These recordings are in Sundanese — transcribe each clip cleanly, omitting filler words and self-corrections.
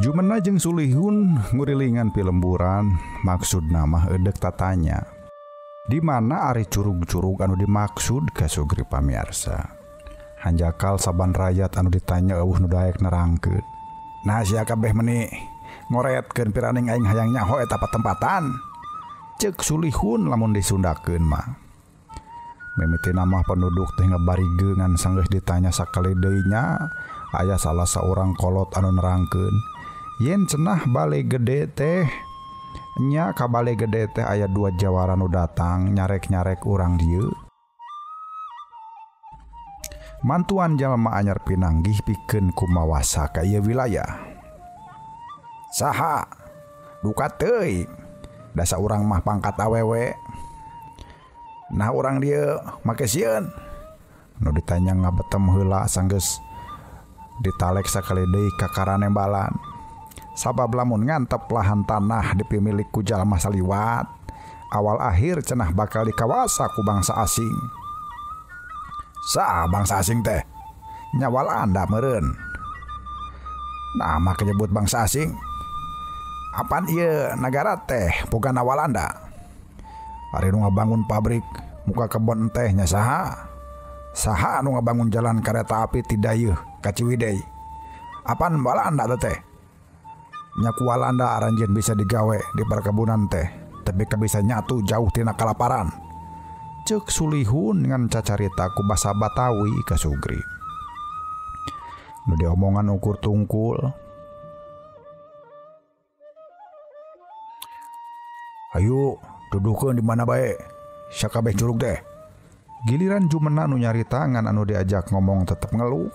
Jumena jeung Sulihun ngurilingan pilemburan maksudna mah eudek tatanya. Di mana ari curug-curug anu dimaksud ka Sugri pamiarsa. Hanjakal saban rayat anu ditanya eueuh nu daek nerangkeun. Nah sia kabeh meni ngoretkeun piraning aing hayang nyaho eta patempatan. Ceuk Sulihun lamun disundakeun mah. Mimitina mah penduduk teh ngabarigeu ngan sanggeus ditanya sakali deui nya aya salah saurang kolot anu nerangkeun. Yen cenah Bale Gede teh nya ka Bale Gede teh aya dua jawara nu datang nyarek-nyarek urang dieu. Mantuan jalma anyar pinanggih pikeun kumawasa ka ieu wilayah. Saha? Duka teuing. Dasa urang mah pangkat awewe. Nah urang dieu make sieun. Nu ditanya ngabetem heula sanggeus ditalek sakali deui ka karanembalan. Sabab lamun ngantep lahan tanah dipimilik ku jalma saliwat, awal akhir cenah bakal dikawasa ku bangsa asing. Saha bangsa asing teh? Nya Walanda meureun. Nah mah nyebut bangsa asing. Apan ieu nagara teh bogana Walanda? Ari nu ngabangun pabrik muka kebon teh nya saha? Saha anu ngabangun jalan kereta api ti Dayeuh ka Ciwidey? Apan Walanda teh? Nya ku Walanda aranjeun bisa digawe di perkebunan teh, tapi bisa nyatu jauh tina kalaparan. Ceuk Sulihun ngan cacarita ku basa Batawi ka Sugri. Nu diomongan ukur tungkul. Ayo dudukeun di mana bae sakabeh curug teh. Giliran Jumena nu nyarita ngan anu diajak ngomong tetep ngeluh.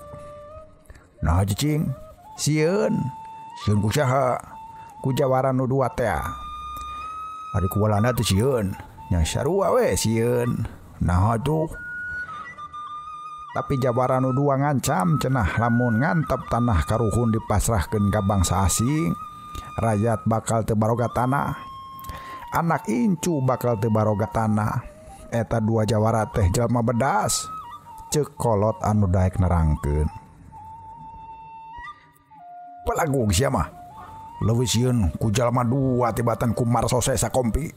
Nah cicing, sieun. Sieun ku saha? Ku jawara nu dua teh. Ari ku Walanda teh sieun. Nya sarua we sieun. Nah atuh. Tapi jawara nu dua ngancam cenah lamun ngantep tanah karuhun dipasrahkeun ka bangsa asing, rakyat bakal teu baroga tanah. Anak incu bakal teu baroga tanah. Eta dua jawara teh jalma bedas. Ceuk kolot anu daek nerangkeun. Pelagu sia mah. Leuwih sieun ku jalma dua tibatan ku Marsose sakompi.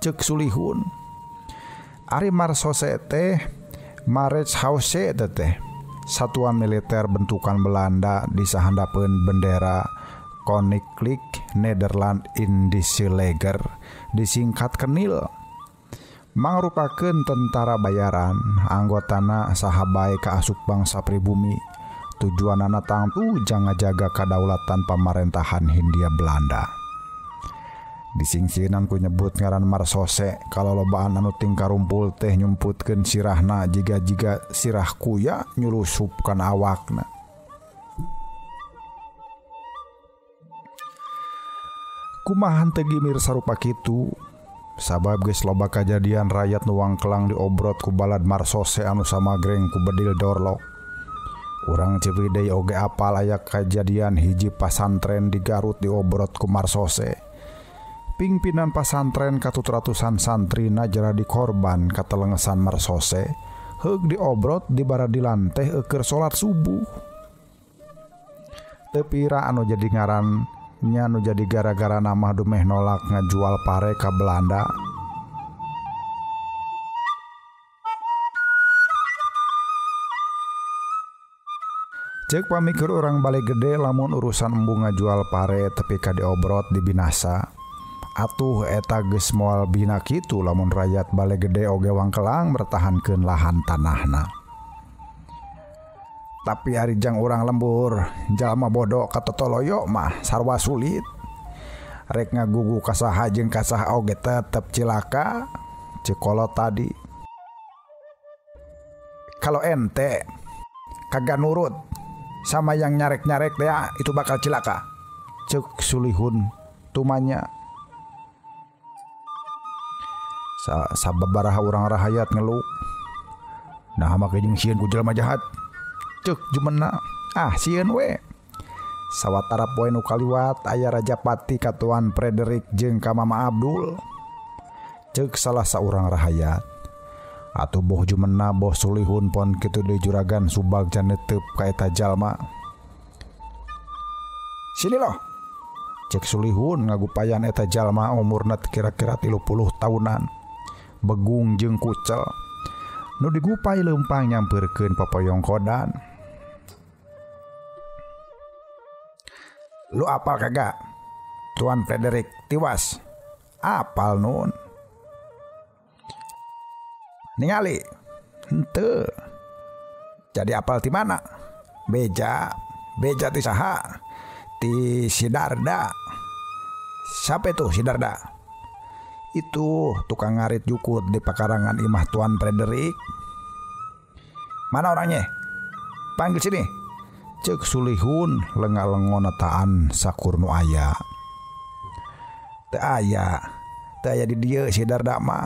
Ceuk Sulihun. Ari Marsose teh Marechaussee teh satuan militer bentukan Belanda di sahandapeun bendera Koninklijk Nederland Indische Leger disingkat KNIL. Mangrupakeun tentara bayaran, anggotana saha bae kaasup bangsa pribumi. Tujuanana tangtu jang ngajaga kadaulatan pamarentahan Hindia Belanda. Disingsinan ku nyebut ngaran Marsose kalolobaan anu tingkarumpul teh nyumputkeun sirahna jiga-jiga sirah kuya nyulusupkan awakna. Kumaha teu gimir sarupa kitu? Sabab geus loba kajadian rakyat nu wangkelang diobrot ku balad Marsose anu samagreng ku bedil dorlok. Urang Ciwidey oge apal aya kajadian hiji pasantren di Garut diobrot ku Marsose. Pingpinan pasantren katut ratusan santri najara dikorban katelengesan Marsose, heug diobrot di baradilan teh eueur salat subuh. Teu pira anu jadi ngaran nya nu jadi gara-gara nama dumeh nolak ngajual pare ka Belanda. Cek pamikir orang Bale Gede lamun urusan embung ngajual pare tepi ka diobrot dibinasa. Atuh eta geus moal bina kitu lamun rakyat Bale Gede oge wangkelang mertahankeun lahan tanahna. Tapi ari jang urang lembur, jalma bodoh katotoloyo mah sarua sulit. Rek ngagugu kasaha jeung kasaha oge tetep cilaka. Ceuk kolot tadi. Kalau ente kagak nurut sama yang nyarek-nyarek ya itu bakal cilaka. Ceuk Sulihun tumanya. Sababaraha urang rahayat ngeluh. Nah make jeung sieun ku jelema jahat. Ceuk Jumena, ah sieun we. Sawatara poe nu kaliwat aya Rajapati ka Tuan Frederick jeung ka Mama Abdul. Ceuk salah saurang rahayat. Atuh boh Jumena boh Sulihun pon kitu deui juragan Subag can netep ka eta jalma. Sini loh. Cek Sulihun ngagupayan eta jalma umurna kira-kira 30 tahunan. Begung jeung kucel. Nu digupai leumpang nyampeurkeun popoyong kodan. Lu apal kagak? Tuan Frederick tiwas. Apal nun. Ningali? Henteu. Jadi apal ti mana? Beja. Beja ti saha? Ti Sidarda. Siapa itu Sidarda? Itu tukang ngarit jukut di pekarangan imah Tuan Frederick. Mana orangnya? Panggil sini. Cek Sulihun lenga-lengo netaan sakur nu aya. Teu aya. Teu aya di dieu Sidarda mah.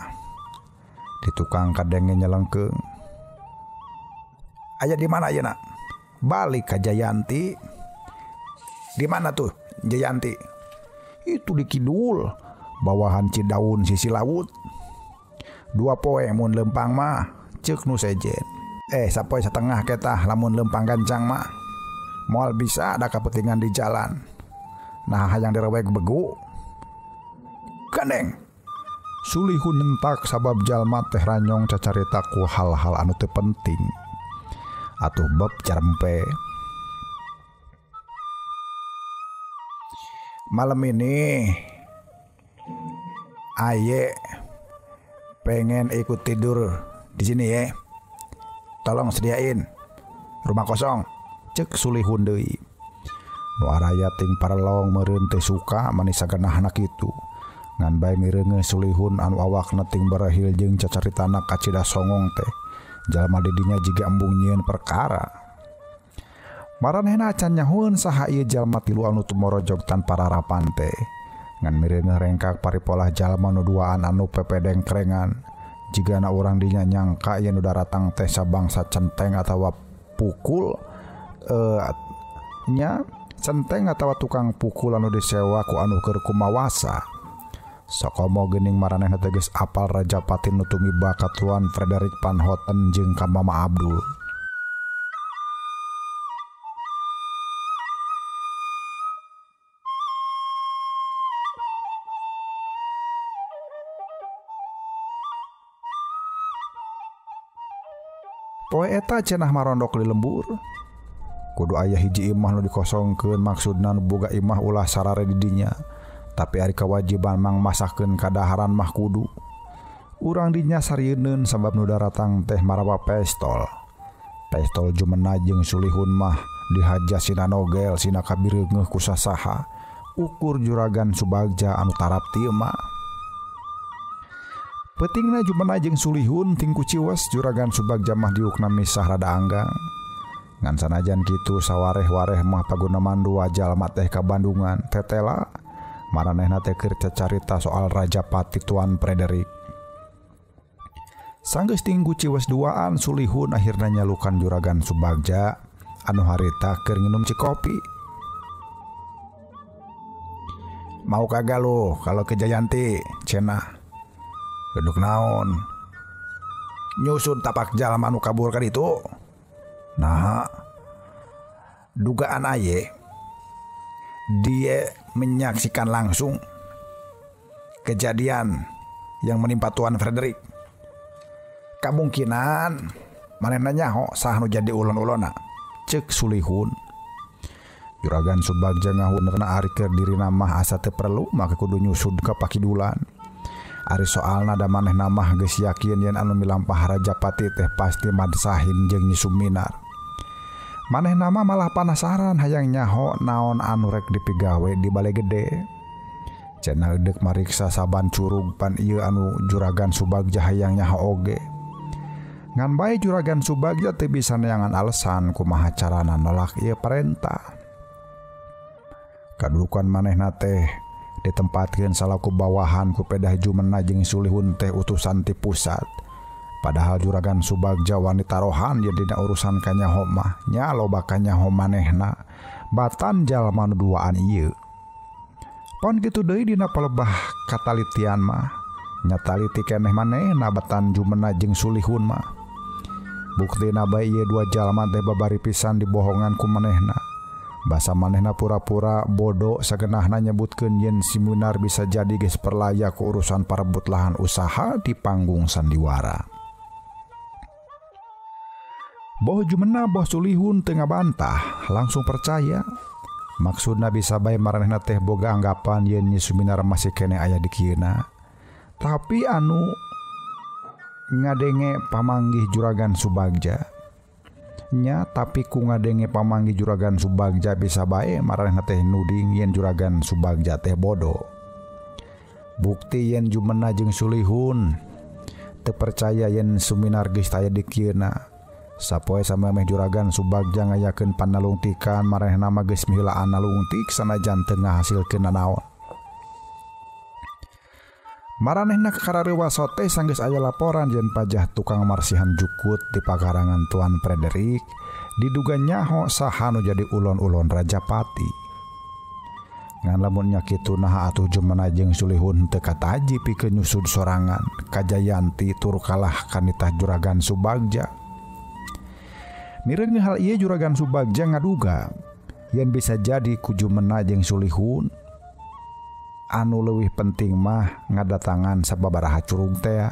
Di tukang kadenge nyelengkeung. Aya di mana ayeuna? Balik ka Jayanti. Di mana tuh Jayanti? Itu di kidul, bawahan Cidaun sisi laut. 2 poe mun lempang mah, ceuk nu sejen. Sapoe satengah ketah lamun lempang gancang mah. Moal bisa ada kepentingan di jalan. Nah, hayang direwek begu. Gandeng. Sulihun nentak sabab jalma teh ranyong cacarita ku hal-hal anu teu penting. Atuh beb carempe. Malam ini aye pengen ikut tidur di sini ya. Tolong sediain rumah kosong. Cek Sulihun deui. Nu araya ting parelong meureun teh suka manis sagenahna kitu. Ngan bae mireungeuh Sulihun anu awakna ting barahil jeung cacaritana kacida songong teh. Jalma di dinya jiga embung nyieun perkara. Maranehna acan nyahueun saha ieu jalma tilu anu tumorojog tanpa rarapan teh. Ngan mireungeuh rengkak paripolah jalma nu duaan anu pepedeng krengan. Jigana urang dinya nyangka yen nu daratang teh sabangsa centeng atawa pukul nya centeng atawa tukang pukul anu disewa ku anu keur kumawasa. Sakomo geuning maranehna teh geus apal Rajapati nu tumiba ka Tuan Frederick Van Houten jeung ka Mama Abdul. Poe eta cenah marondok di lembur. Kudu aya hiji imah nu dikosongkeun maksudna nu boga imah ulah sarare di dinya. Tapi ari kewajiban mang masakkeun kadaharan mah kudu. Urang dinya sarieun sabab nu daratang teh marawa pestol. Pestol jumena jeung Sulihun mah dihaja sina nogel sina kabireungeuh ku sasaha. Ukur juragan Subagja anu tarapti mah. Peutingna jumena jeung Sulihun ting kuciwes juragan Subagja mah diukna misah rada anggang. Ngan sanajan kitu sawareh-wareh mah paguneman dua jalma teh ka Bandungan tetela maranehna teh keur cacarita soal Rajapati Tuan Frederick. Sanggeus ting kuciwes duaan Sulihun akhirna nyalukan juragan Subagja anu harita keur nginum cikopi. Mau kagak lu kalau ke Jayanti cenah. Duduk naon nyusun tapak jalma anu kabur ka ditu. Nah, dugaan aye dia menyaksikan langsung kejadian yang menimpa Tuan Frederick. Kamungkinan manehna nyaho saha nu jadi ulon-ulona. Cek Sulihun. Juragan Subagja ngahunerna ari keur dirina mah asa teu perlu maka kudu nyusud ka pakidulan. Ari soalna da manehna mah geus yakin yen anu milampah Rajapati teh pasti Madsahin jeung Nyi Suminar. Manehna mah malah panasaran hayang nyaho naon anu rek dipigawe di bale gede. Cenah deuk mariksa saban curug pan ieu anu Juragan Subagja hayang nyaho oge. Ngan bae Juragan Subagja teu bisa neangan alasan kumaha carana nolak ieu parentah. Kadudukan manehna teh ditempatkeun salaku bawahan ku pedah jumena jeung Sulihun teh utusan ti pusat. Padahal Juragan Subagja wani tarohan ye dina urusan kanyaho mah nya loba kanyaho manehna batan jalma nu duaan ieu. Pon kitu deui dina palebah katalitian mah nya taliti keneh manehna batan jumena jeung Sulihun mah. Buktina bae ieu dua jalma teh babari pisan dibohongan ku manehna. Basa manehna pura-pura bodoh sagenahna nyebutkeun yen Suminar bisa jadi geus perlaya ku urusan parebut lahan usaha di panggung sandiwara. Boh Jumena boh Sulihun teu ngabantah, langsung percaya. Maksudna bisa bae maranehna teh boga anggapan yen Nyi Suminar masih keneh aya di kieuna. Tapi anu ngadenge pamanggih Juragan Subagja. Nya tapi ku ngadenge pamanggih Juragan Subagja bisa bae maranehna teh nuding yen Juragan Subagja teh bodoh. Bukti yen Jumena jeung Sulihun teu percaya yen Suminar geus taya di kieuna. Sapoe samemeh Juragan Subagja ngayakeun panalungtikan maranehna mah geus mihelaan nalungtik sanajan teu ngahasilkeun nanaon. Maranehna kakarareuwas teh sanggeus aya laporan yen pajah tukang marsihan jukut di pakarangan Tuan Frederick diduga nyaho saha nu jadi ulon-ulon Rajapati. Ngan lamun nya kitu naha atuh Jumena jeung Sulihun teu kataji pikeun nyusud sorangan ka Jayanti tur kalah kanitah Juragan Subagja. Mireung hal ieu Juragan Subagja ngaduga yen bisa jadi ku Jumena jeung Sulihun anu leuwih penting mah ngadatangan sababaraha curug teh.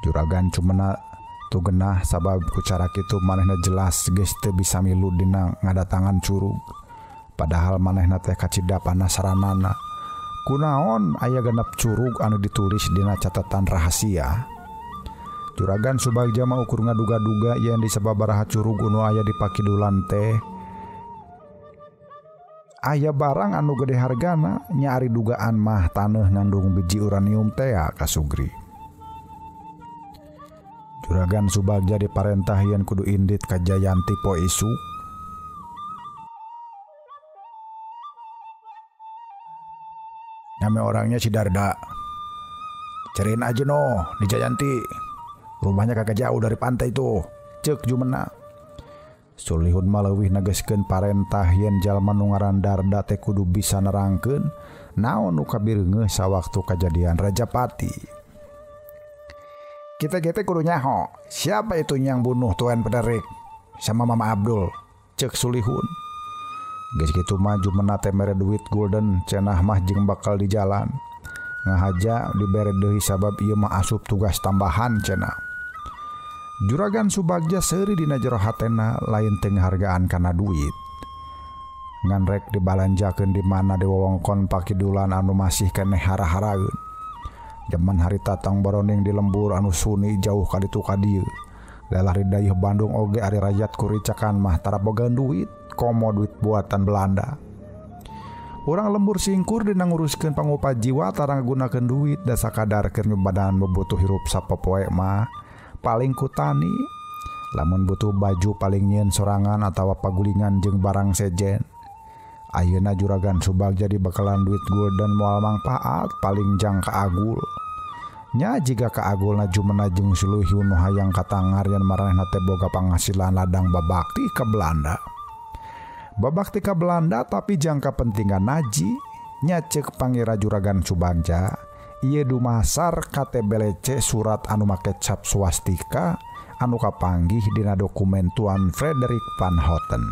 Juragan Jumena tu genah sabab ku cara kitu manehna jelas geus teu bisa milu dina ngadatangan curug. Padahal manehna teh kacida panasaranana. Kunaon aya genep curug anu ditulis dina catatan rahasia. Juragan Subagja mah ukur ngaduga-duga yen di sababaraha curug anu aya di pakidulan teh aya barang anu gede hargana, nya ari dugaan mah taneuh ngandung biji uranium tea kasugri. Juragan Subagja diparentah yen kudu indit ka Jayanti poe isuk. Name orangnya si Darda. Cariin aja no di Jayanti. Rumahnya kagak jauh dari pantai itu. Ceuk Jumena. Sulihun mah leuwih negeskeun parentah yen jalma nu ngaran Darda teh kudu bisa nerangkeun naon nu kabireungeuh sawaktu kajadian Rajapati. Kita gete kudu nyaho, siapa itu yang bunuh Tuan Frederick sama Mama Abdul, ceuk Sulihun. Geus kitu mah Jumena teh mere duit golden cenah mah jeung bakal di jalan. Ngahaja dibere deui sabab ieu mah asup tugas tambahan cenah. Juragan Subagja seuri dina jero hatena lain teu ngahargaan kana duit. Ngan rek dibalanjakeun di mana di wewengkon pakidulan anu masih keneh hara-haraeun. Jaman harita tong boroning di lembur anu suni jauh ka ditu ka dieu. Lelah di dayeuh Bandung oge ari rayat kuricakan mah tara boga duit, komo duit buatan Belanda. Urang lembur singkur dina nguruskeun pangupa jiwa tara ngagunakeun duit da sakadar keur nyubadan butuh hirup sapopoe mah paling kutani. Lamun butuh baju paling nyieun sorangan atawa pagulingan jeung barang sejen. Ayeuna Juragan Subagja dibekalan duit golden moal mangpaat paling jang kaagul. Nya jiga kaagulna Jumena jeung Sulihun nu hayang katangar yen maranehna teh boga panghasilan ladang babakti ka Belanda. Babakti ka Belanda tapi jangka pentingan naji nya ceuk pangira Juragan Subagja ieu dumasar KTBLC surat anu make cap swastika anu kapanggih dina dokumen Tuan Frederick Van Houten.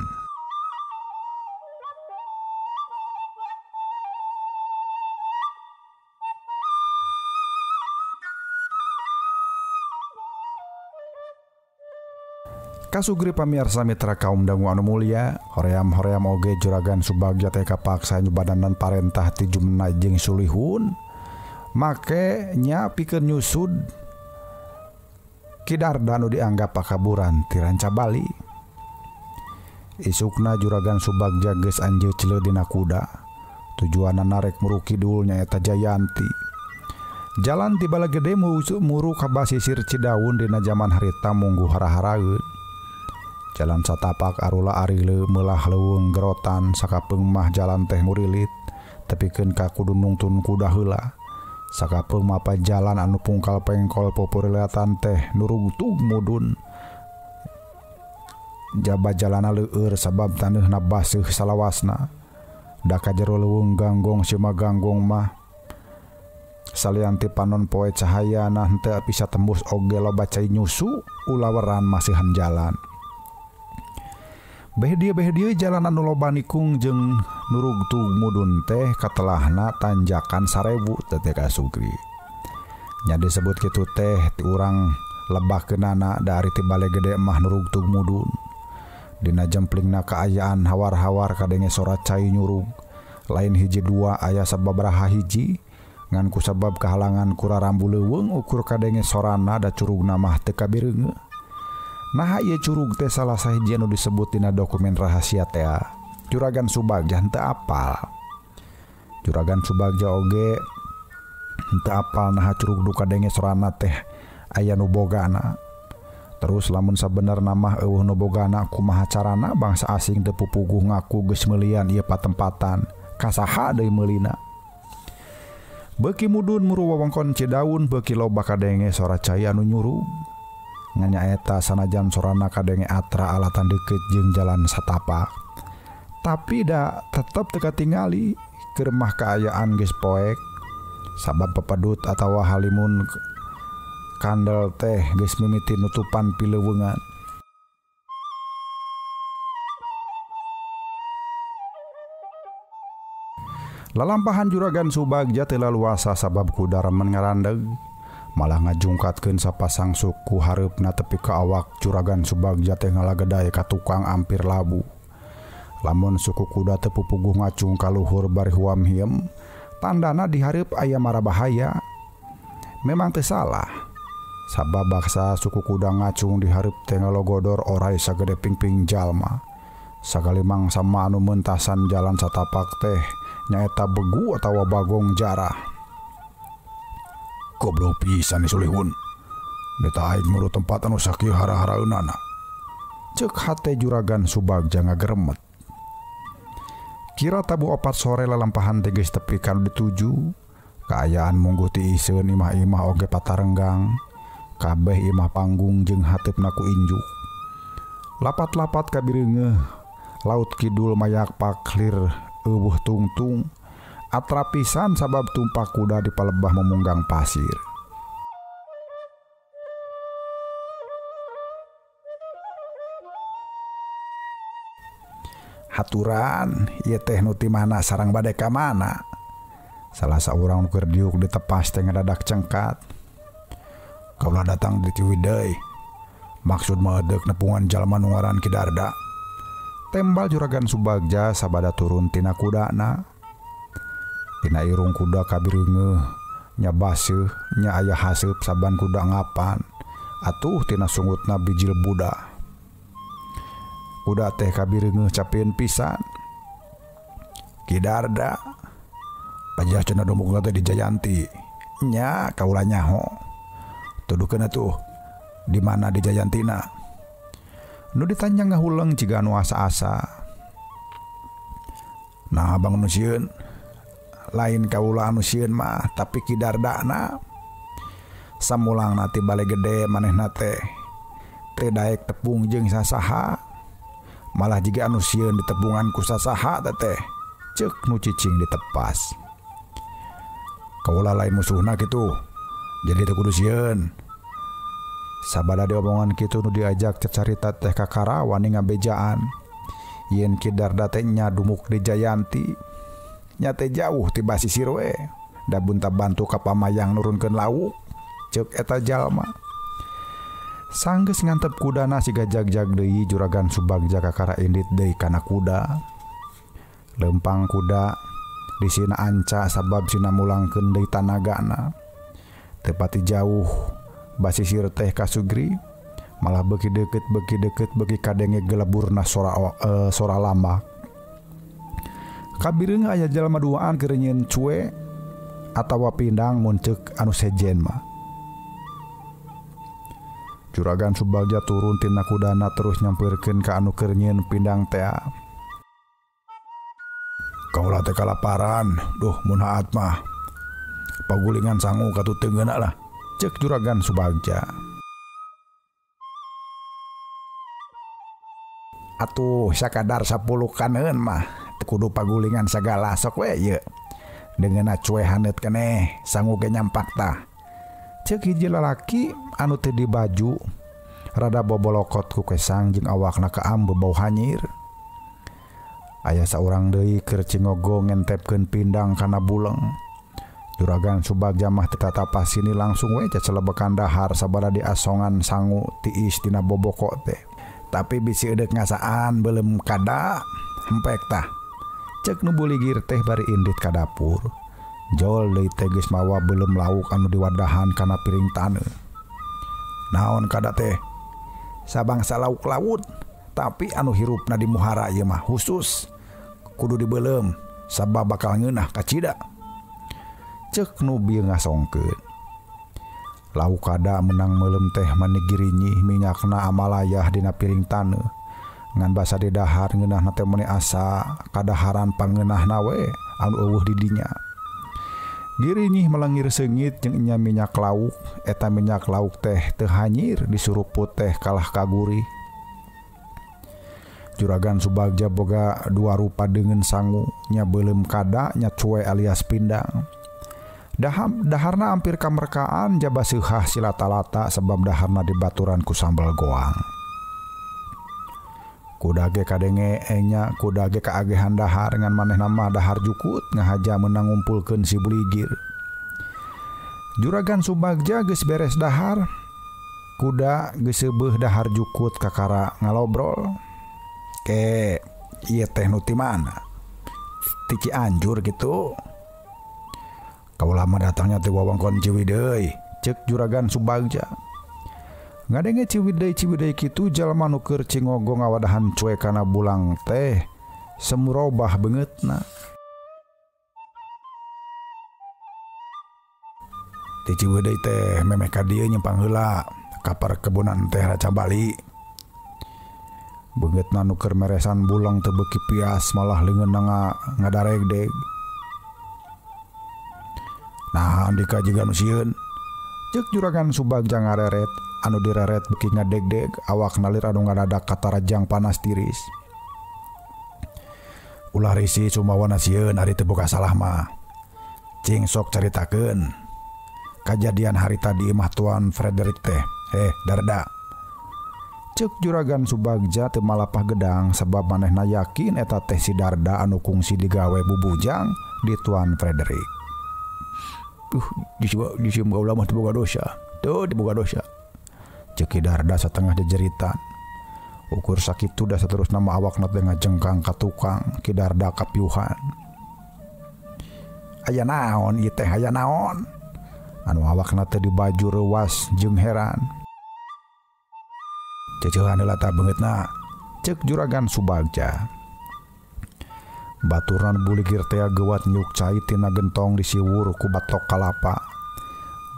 Kasugri pamiarsa mitra kaum dangu anu mulia, hoream-hoream oge Juragan Subagja teh kapaksa nyubadanan parentah ti Jumena jeung Sulihun. Make nya pikeun nyusud Ki Darda nu dianggap pakaburan ti Ranca Bali. Isukna Juragan Subagja geus anjeun celeud dina kuda. Tujuanna narek muru kidul nyaeta Jayanti. Jalan ti Balagede muru ka basisir Cidaun dina jaman harita munggu hara-haraeun. Jalan satapak arula ari meulah leuweung gerotan sakapeung mah jalan teh murilit tepikeun ka kudu nungtun kuda heula. Sakapeung mapa jalan anu pungkal pengkol popurilatan teh nurugtug mudun. Jaba jalana leueur sabab taneuhna baseuh salawasna. Da ka jero leuweung ganggong sima ganggong mah salian ti panon poe cahayana henteu bisa tembus oge loba cai nyusu ulaweran masihan jalan. Beh dieu jalan anu loba nikung jeung nurugtug mudun teh katelahna tanjakan 1000 teh ka Sugri. Nya disebut kitu teh ti urang lebakeunana dari ti Bale Gede mah nurugtug mudun. Dina jemplingna kaayaan hawar-hawar kadenge sora cai nyurug. Lain hiji dua aya sababaraha hiji ngan kusabab kahalangan kurarambu leuweung ukur kadenge sorana da curugna mah teu kabireungeun. Nah ieu curug teh salah sahiji anu disebut dina dokumen rahasia teh. Juragan Subagja henteu apal. Juragan Subagja oge henteu apal naha curug nu kadenge sorana teh aya nu bogana. Terus lamun sabenerna mah eueuh nu bogana kumaha carana bangsa asing teu pupuguh ngaku geus meulian ieu patempatan. Kasaha deui meulina. Beuki mudun muru wewengkon Cidaun beuki loba kadenge sora cai anu nyurug. Ngan nyaeta sanajan sorana kadenge atra alatan deukeut jeung jalan satapak. Tapi da tetep teu katingali keur mah kaayaan geus poek. Sabab pepadut atawa halimun kandel teh geus mimiti nutupan pileuweungan. Lalampahan Juragan Subagja teu laluasa sabab kuda remen ngarandeg. Malah ngajungkatkeun sapasang suku hareupna tepi ka awak Juragan Subagja teh ngalageday ka tukang ampir labu. Lamun suku kuda teu pupuguh ngacung ka luhur bari huam hiem, tandana di hareup aya mara bahaya. Memang teu salah. Sabab baksa suku kuda ngacung di hareup teh ngalogodor orai sagede pingping jalma. Sagali mangsa anu mentasan jalan satapak teh nyaeta begu atawa bagong jarah. Goblok pisan Sulihun. Neta aing muru tempat anu sakieu hara-haraeunana. Ceuk hate Juragan Subagja ngageremet. Kira tabu 4 sore lalampahan teh geus tepi ka nu dituju. Kaayaan mungguh tiiseun imah-imah oge patarenggang. Kabeh imah panggung jeung hateupna ku injuk. Lapat-lapat kabireungeuh, laut kidul mayak paklir eueuh tungtung. Atra pisan sabab tumpak kuda di palebah memunggang pasir. Haturan ieu teh nu ti mana sarang bade ka mana? Salah saurang nu keur diuk ditepas teh ngadadak cengkat. Kaula datang di Ciwidey. Maksud mah deuk nepungan jalma nu ngaran Ki Darda. Tembal Juragan Subagja sabada turun tina kudana. Tina irung kuda kabireungeuh nya baseuh nya aya haseup saban kuda ngapan. Atuh tina sungutna bijil buda. Kuda teh kabireungeuh capieun pisan. Ki Darda pajah cenah dumukna teh di Jayanti. Nya kaula nyaho. Tuduhkeun atuh di mana di Jayantina. Nu ditanya ngahuleng jiga anu asa-asa. Nah abang nu sieun lain kaula anu sieun mah tapi Ki Dardana. Samulangna ti Bale Gede manehna teh teu daek tepung jeung sasaha. Malah jiga anu sieun ditepungan ku sasaha teh. Ceuk nu cicing ditepas. Kaula lain musuhna kitu. Jadi teu kudu sieun. Sabada diomongan kitu nu diajak cacarita teh kakara wani ngabejaan. Yen Ki Darda teh nya dumuk di Jayanti. Nya teh jauh ti basisir we. Da bunta bantu ka pamayang nurunkeun lauk. Ceuk eta jalma. Sanggeus ngantep kudana siga jag-jag deui Juragan Subagja kakara indit deui kana kuda. Lempang kuda disina anca sabab sina mulangkeun deui tanagana. Teu pati jauh basisir teh ka Sugri, malah beuki deukeut beuki kadenge geleburna sora lambak. Kabireung aya jalma duaan keur nyieun cue atawa pindang mun ceuk anu sejen mah. Juragan Subagja turun tina kudana terus nyampeurkeun ka anu keur nyieun pindang tea. Kaula teh kalaparan, duh mun haat mah. Pagulingan sangu katuteungeuna lah, ceuk Juragan Subagja. Atuh sakadar 10 kaneun mah teu kudu pagulingan sagala sok we ieu. Dengeuna cueh haneut keneh, sangu ge nyampak tah. Ceuk hiji lalaki anu teu dibaju, rada bobolokot ku kesang jeung awakna kaam bebau hanyir. Aya saurang deui keur cingogo ngentepkeun pindang kana buleng. Juragan Subagja mah teu tatapa sini langsung we cacelebekan dahar sabada diasongan sangu tiis tina boboko teh. Tapi bisi eudek ngasaan belum kada hempek tah. Cek nu buligir teh bari indit ka dapur. Jol deui teh geus mawa belum lauk anu diwadahan kana piring taneuh. Naon kada teh? Sabangsa lauk laut, tapi anu hirupna di muhara ieu mah khusus kudu dibeuleum sabab bakal ngeunah kacida. Cek nu bieu ngasongkeun. Lauk kada menang meuleum teh mani girinyih minyakna amalayah dina piring taneuh. Ngan basa didahar ngeunahna teh meuni asa kadaharan pangeunahna we anu eueuh di dinya. Girinyih melengir seungit jeung nya minyak lauk, eta minyak lauk teh teu hanyir disuruput teh kalah kagurih. Juragan Subagja boga dua rupa deungeun sangu, nya beuleum kada nya cuwe alias pindang. Daharna hampir kamerkaan jaba seuhah silata-lata sebab daharna dibaturan ku sambal goang. Kuda ge kadenge enya kuda ge kaagehan dahar ngan manehna mah dahar jukut ngahaja meunang ngumpulkeun si buligir. Juragan Subagja geus beres dahar, kuda geus seubeuh dahar jukut kakara ngalobrol. Ke ieu teh nu ti mana? Ti Cianjur kitu. Kaula mah datangnya ti wewengkon Ciwidey, cek Juragan Subagja. Ngadenge Ciwidey kitu jalma nu keur cingogo ngawadahan cuek kana bulang teh semurobah beungeutna. Ti Ciwidey teh memeh ka dieu nyimpang heula ka perkebunan teh Raca Bali. Beungeutna nu keur meresan bulang teu beuki pias malah leungeunna ngadaregdeg. Nah, andika jiga nu sieun. Cek Juragan Subagja ngareret, anu direret beuki ngadegdeg, awak nalir anu ngadadak katarajang panas tiris. Ulah risi sumawana sieun ari teu boga salah mah. Cing sok caritakeun kajadian harita di imah Tuan Frederick teh. Darda. Cek Juragan Subagja teu malapah gedang sebab manehna yakin eta teh si Darda anu kungsi digawe bubujang di Tuan Frederick. Disium kaula mah teu boga dosa. Teu boga dosa. Cek Ki Darda satengah jejeritan. Ukur sakitu da saterusna mah awakna teh ngajengkang ka tukang Ki Darda kapiuhan. Aya naon ieu teh, aya naon? Anu awakna teh dibaju reuwas jeung heran. Ceceuhan heula tah beungeutna. Cek Juragan Subagja. Baturan buligir tea gewat nyuk cai tina gentong disiwur ku batok kalapa.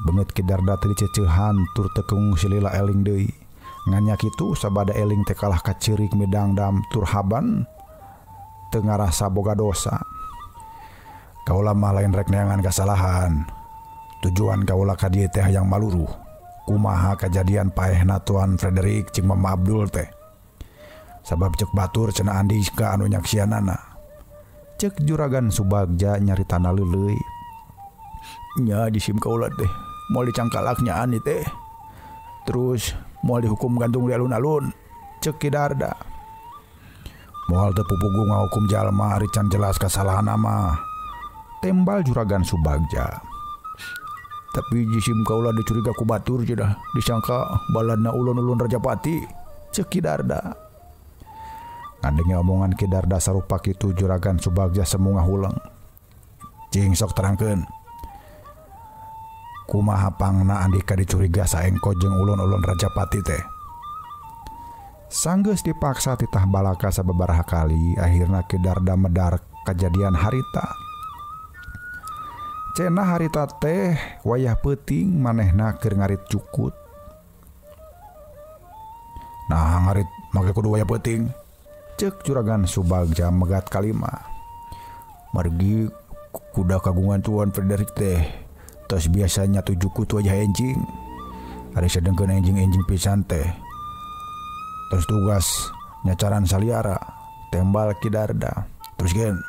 Beungeut Ki Darda teh diceceuhan tur teu kungsi lila eling deui. Ngan nya kitu sabada eling teh kalah kaceurik midangdam tur haban teu ngarasa boga dosa. Kaula mah lain rek neangan kasalahan. Tujuan kaula ka dieu teh hayang maluruh. Kumaha kajadian paehna Tuan Frederick jeung Mama Abdul teh. Sabab cek batur cenah Andika anu nyaksianana. Cek Juragan Subagja nyaritana leuleuy. Nya disim kaula teh moal dicangkalak nya ani teh. Terus moal dihukum gantung di alun-alun. Cek Ki Darda. Moal teu pupugu ngahukum jalma ari can jelas kasalahanna mah. Tembal Juragan Subagja. Tapi jisim kaula dicuriga ku batur cenah disangka baladna ulun-ulun Rajapati. Cek Ki Darda. Ngadenge omongan Ki Darda sarupa kitu Juragan Subagja semu ngahuleng. Cing sok terangkeun. Kumaha pangna andika dicuriga saengko jeung ulun-ulun Rajapati teh. Sanggeus dipaksa titah balaka sababaraha kali akhirna Ki Darda medar kajadian harita. Cenah harita teh wayah peuting manehna keur ngarit cukut. Nah ngarit make kudu wayah peuting. Cek Juragan Subagja megat kalima. Margi kuda kagungan Tuan Frederick teh tos biasanya tuh jukut wajah enjing. Ari sedengkeun enjing-enjing pisan teh. Terus tugas nyacaran saliara tembal Ki Darda. Terus gen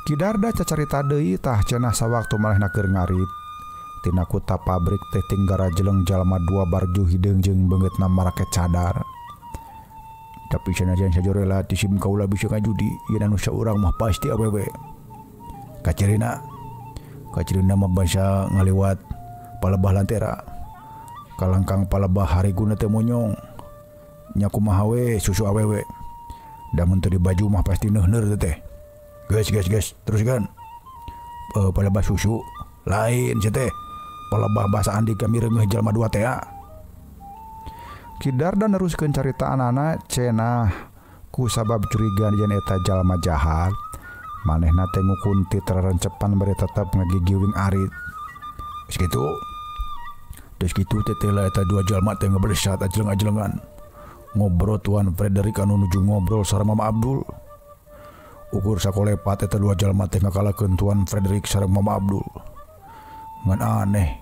Ki Darda cacarita deui tah cenah sawaktu manehna keur ngarit. Tina kuta pabrik teh tinggara jeleng jalma dua barju hideung jeung beungeutna marake cadar. Tapi sanajan sajorela ti sim kaula bisa ngajudi yen anu saurang mah pasti awewe. Kacirina kacirina mah basa ngaliwat palebah lantera. Kalangkang palebah hariguna teh monyong. Nya kumaha we susu awewe. Da mun teu di baju mah pasti neuhneur teh. Geus geus geus teruskeun. Palebah susu lain sia teh. Palebah basa Andika mireungeuh jalma dua teh. Ki Darda neruskeun caritaanana cenah ku sabab curiga yen eta jalma jahat. Manehna teh ngukunti terarencepan bari tetep ngagigiwing arit. Geus kitu. Geus kitu teh teh eta dua jalma teh ngebelesat ajleng-ajlengan. Ngobrol Tuan Frederick anu nuju ngobrol sareng Mama Abdul. Ukur sakolepat eta dua jalma teh ngakalakeun Tuan Frederick sareng Mama Abdul. Ngan aneh,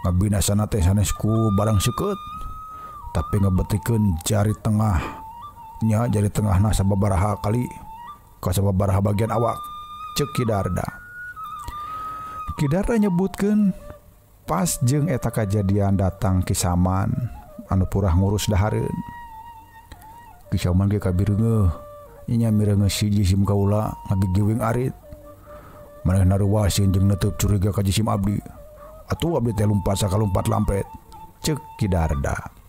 ngabinasana teh sanes ku barang seukeut. Tapi ngebetikeun jari tengah nya jari tengahna sababaraha kali ka sababaraha bagian awak ceuk Ki Darda. Ki Darda nyebutkeun pas jeung eta kajadian datang Ki Saman anu purah ngurus dahareun. Ki Saman ge kabireungeuh nya mireungeuh siji sim kaula ngagigiwing arit. Manehna ruwaseun jeung neuteub curiga ka jisim abdi. Atuh abdi teh lumpat sakalumpat lampet ceuk Ki Darda.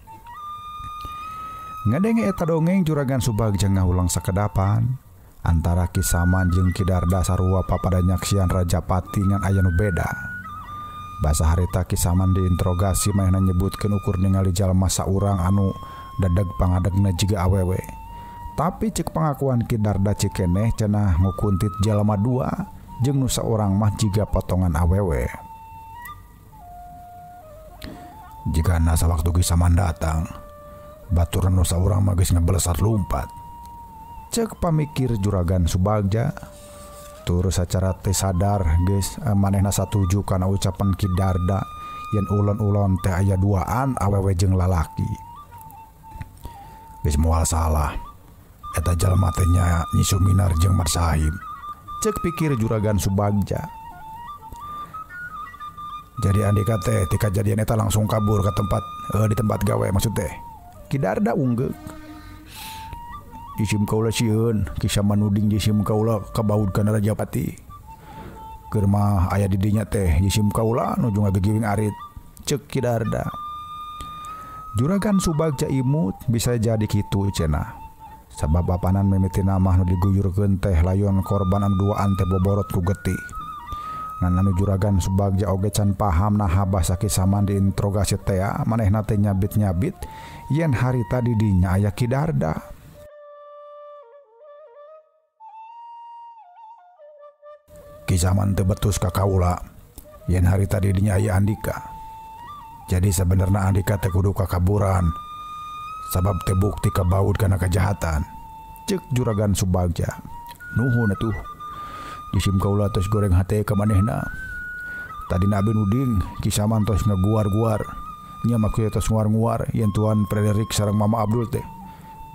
Ngadenge eta dongeng Juragan Subagja ngahulang sakedapan antara Ki Saman jeung Ki Darda sarua papada nyaksian Rajapati ngan aya nu beda. Basa harita Ki Saman diinterogasi manehna nyebutkeun ukur ningali jalma saurang anu dadeg pangadegna jiga awewe. Tapi ceuk pangakuan Ki Darda cikeneh cenah ngukuntit jalma dua jeung nu saurang mah jiga potongan awewe. Jigana sawaktu Ki Saman datang, baturan nu saurang mah geus ngebelesat lumpat. Ceuk pamikir Juragan Subagja tur sacara teu sadar geus manehna satuju kana ucapan Ki Darda yen ulon-ulon teh aya duaan awewe jeung lalaki. Geus moal salah eta jalma teh nya Nyi Suminar jeung Mat Sahib. Ceuk pikir Juragan Subagja. Jadi Andika teh ti kajadian eta langsung kabur ke tempat di tempat gawe maksud teh. Ki Darda unggeuk. Jisim kaula sieun, Ki Saman nuding jisim kaula kabaud kana Rajapati. Keur mah aya di dinya teh jisim kaula nuju ngagigiwing arit. Ceuk Ki Darda. Juragan Subagja imut bisa jadi kitu cenah. Sabab apanan mimitina mah nu diguyurkeun teh layon korban anu duaan teh boborot ku getih. Ngan anu Juragan Subagja oge can paham naha basa Ki Saman diinterogasi teh manehna teh nyabit-nyabit yen harita di dinya aya Ki Darda. Ki Saman teu betus ka kaula yen harita di dinya aya Andika. Jadi sebenarnya Andika teh kudu kakaburan sabab teh bukti kabaud kana kejahatan. Ceuk Juragan Subagja. Nuhun atuh. Jisim kaula tos goreng hate ka manehna. Tadi abdi nuding Ki Saman tos ngaguar-guar. Nya maksudna tos nguar-nguar yen Tuan Frederick sareng Mama Abdul teh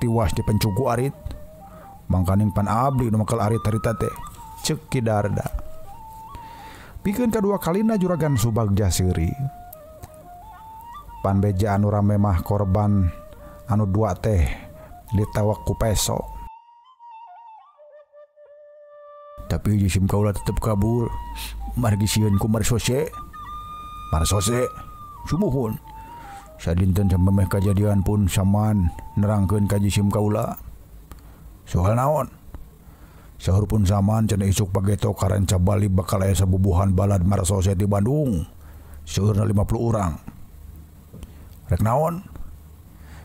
tiwas dipencuku arit. Mangkaning pan abdi nu makel arit harita teh. Ceuk Ki Darda. Pikeun kadua kalina Juragan Subagja seuri. Panbeja anu rame mah korban anu dua teh ditawak ku peso. Tapi jisim kaula tetep kabur. Margi sieun ku marsose. Marsose sumuhun. Sadinten samemeh kajadian pun Saman nerangkeun ka jisim kaula. Soal naon? Sahur pun Saman cenah isuk pageto karanca Bali bakal aya sabubuhan balad marsose di Bandung. Seueurna 50 urang. Rek naon?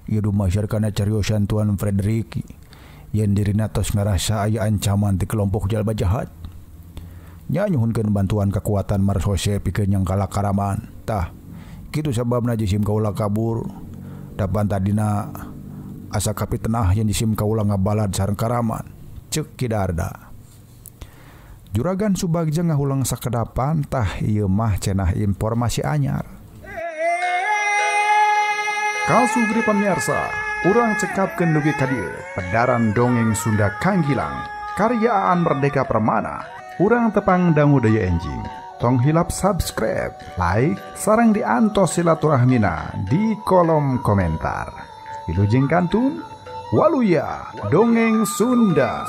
Ieu dumasar kana cariosan Tuan Frederick yen dirina tos ngarasa aya ancaman ti kelompok jalma jahat. Nya nyuhunkeun bantuan kekuatan marsose pikeun nyangkala karaman. Tah, kitu sababna jisim kaula kabur. Dapan tadina asa kapitenah yen jisim kaula ngabalad sareng karaman. Ceuk Ki Darda. Juragan Subagja ngahulang sakedapan tah ieu mah cenah informasi anyar. Kalsugri pamirsa, urang cekapkeun dugi ka dieu pedaran dongeng Sunda Kang Gilang, karya Aan Merdeka Permana. Urang tepang dangu deui enjing. Tong hilap subscribe, like, sareng diantos silaturahmina di kolom komentar. Wilujeng kantun, Waluya Dongeng Sunda.